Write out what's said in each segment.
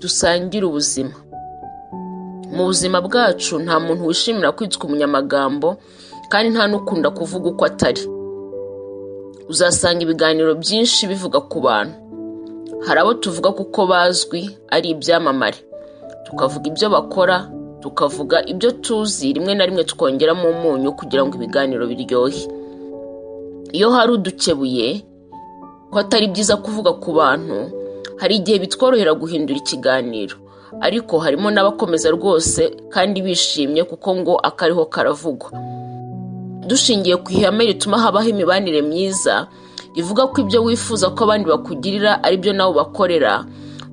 Dusangire ubuzima. Mu buzima bwacu nta muntu wishimira kwitwa umunyamagambo, kandi nta n'ukunda kuvuga uko atari. Uzasanga ibiganiro byinshi bivuga ku bantu. Hari abo tuvuga kuko bazwi, ari ibyamamare, tukavuga ibyo bakora, tukavuga ibyo tuzi, rimwe na rimwe tukongeramo umunyu kugira ngo ibiganiro biryohe. Iyo hari udukebuye ko atari byiza kuvuga ku bantu, hari igihe bitworohera guhindura ikiganiro, ariko harimo n'abakomeza rwose kandi bishimye, kuko ngo akariho karavugwa. Dushingiye ku ihame rituma habaho imibanire myiza, rivuga ko ibyo wifuza ko abandi bakugirira ari byo nawe ubakorera,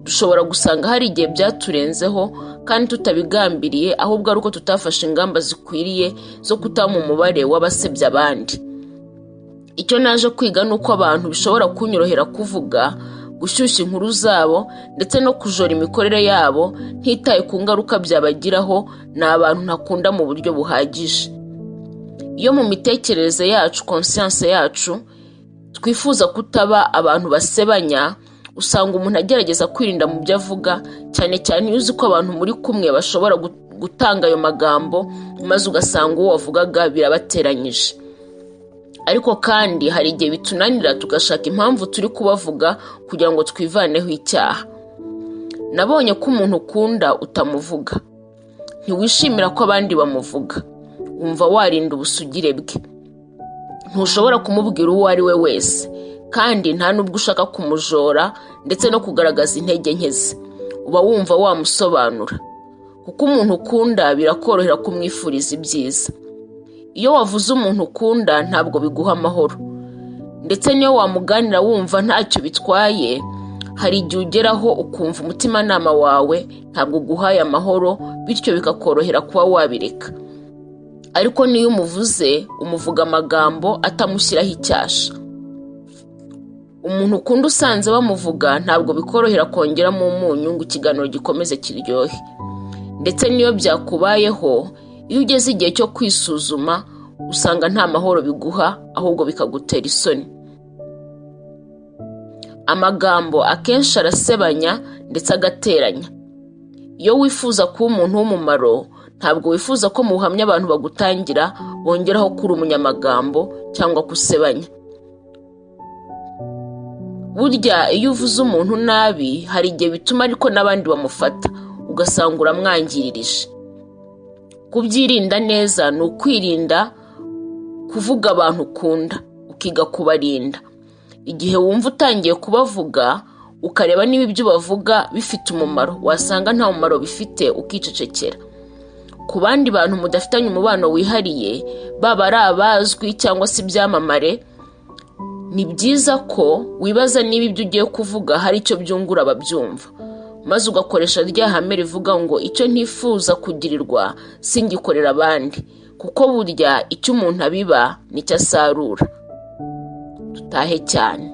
dushobora gusanga hari igihe byaturenzeho kandi tutabigambiriye, ahubwo ari uko tutafashe ingamba zikwiriye zo kutaba mu mubare w'abasebya abandi. Icyo naje kwiga ni uko abantu bishobora kunyorohera kuvuga, gushyushya inkuru zabo ndetse no kujora imikorere yabo ntitaye ku ngaruka byabagiraho, ni abantu ntakunda mu buryo buhagije. Iyo mu mitekerereze yacu, conscience yacu, twifuza kutaba abantu basebanya, usanga umuntu agerageza kwirinda mu byo avuga, cyane cyane iyo uzi ko abantu muri kumwe bashobora gutanga ayo magambo, maze ugasanga uwo wavugaga birabateranyije. Ariko kandi hari igihe bitunanira, tugashaka impamvu turi kubavuga kugira ngo twivaneho icyaha. Nabonye ko umuntu ukunda utamuvuga, ntiwishimira ko abandi bamuvuga, wumva warinda ubusugire bwe. Ntushobora kumubwira uwo ari we wese, kandi nta n'ubwo ushaka kumujora ndetse no kugaragaza intege nke ze. Uba wumva wamusobanura, kuko umuntu ukunda birakorohera kumwifuriza ibyiza. Iyo wavuze umuntu ukunda ntabwo biguha amahoro, ndetse n'iyo wamuganira wumva ntacyo bitwaye, hari igihe ugeraho ukumva umutimanama wawe ntabwo uguhaye amahoro, bityo bikakorohera kuba wabireka. Ariko n'iyo umuvuze, umuvuga amagambo atamushyiraho icyasha. Umuntu ukunda usanze bamuvuga, ntabwo bikorohera kongeramo umunyu ngo ikiganiro gikomeze kiryohe. Ndetse n'iyo byakubayeho, iyo ugeze igihe cyo kwisuzuma, usanga nta mahoro biguha, ahubwo bikagutera isoni. Amagambo akenshi arasebanya ndetse agateranya. Iyo wifuza kuba umuntu w'umumaro, ntabwo wifuza ko mu buhamya abantu bagutangira bongeraho ko uri umunyamagambo cyangwa gusebanya. Burya iyo uvuze umuntu nabi, hari igihe bituma ariko n'abandi bamufata, ugasanga uramwangiririje. Kubyirinda neza ni ukwirinda kuvuga abantu ukunda, ukiga kubarinda. Igihe wumva utangiye kubavuga, ukareba niba ibyo bavuga bifite umumaro, wasanga nta mumaro bifite, ukicecekera. Ku bandi bantu mudafitanye umubano wihariye, baba ari abazwi cyangwa se ibyamamare, ni byiza ko wibaza niba ibyo ugiye kuvuga hari icyo byungura ababyumva, maze ugakoresha rya hame rivuga ngo "Icyo ntifuza kugirirwa singikorera abandi", kuko burya icyo umuntu abiba nicyo asarura. Dutahe cyane.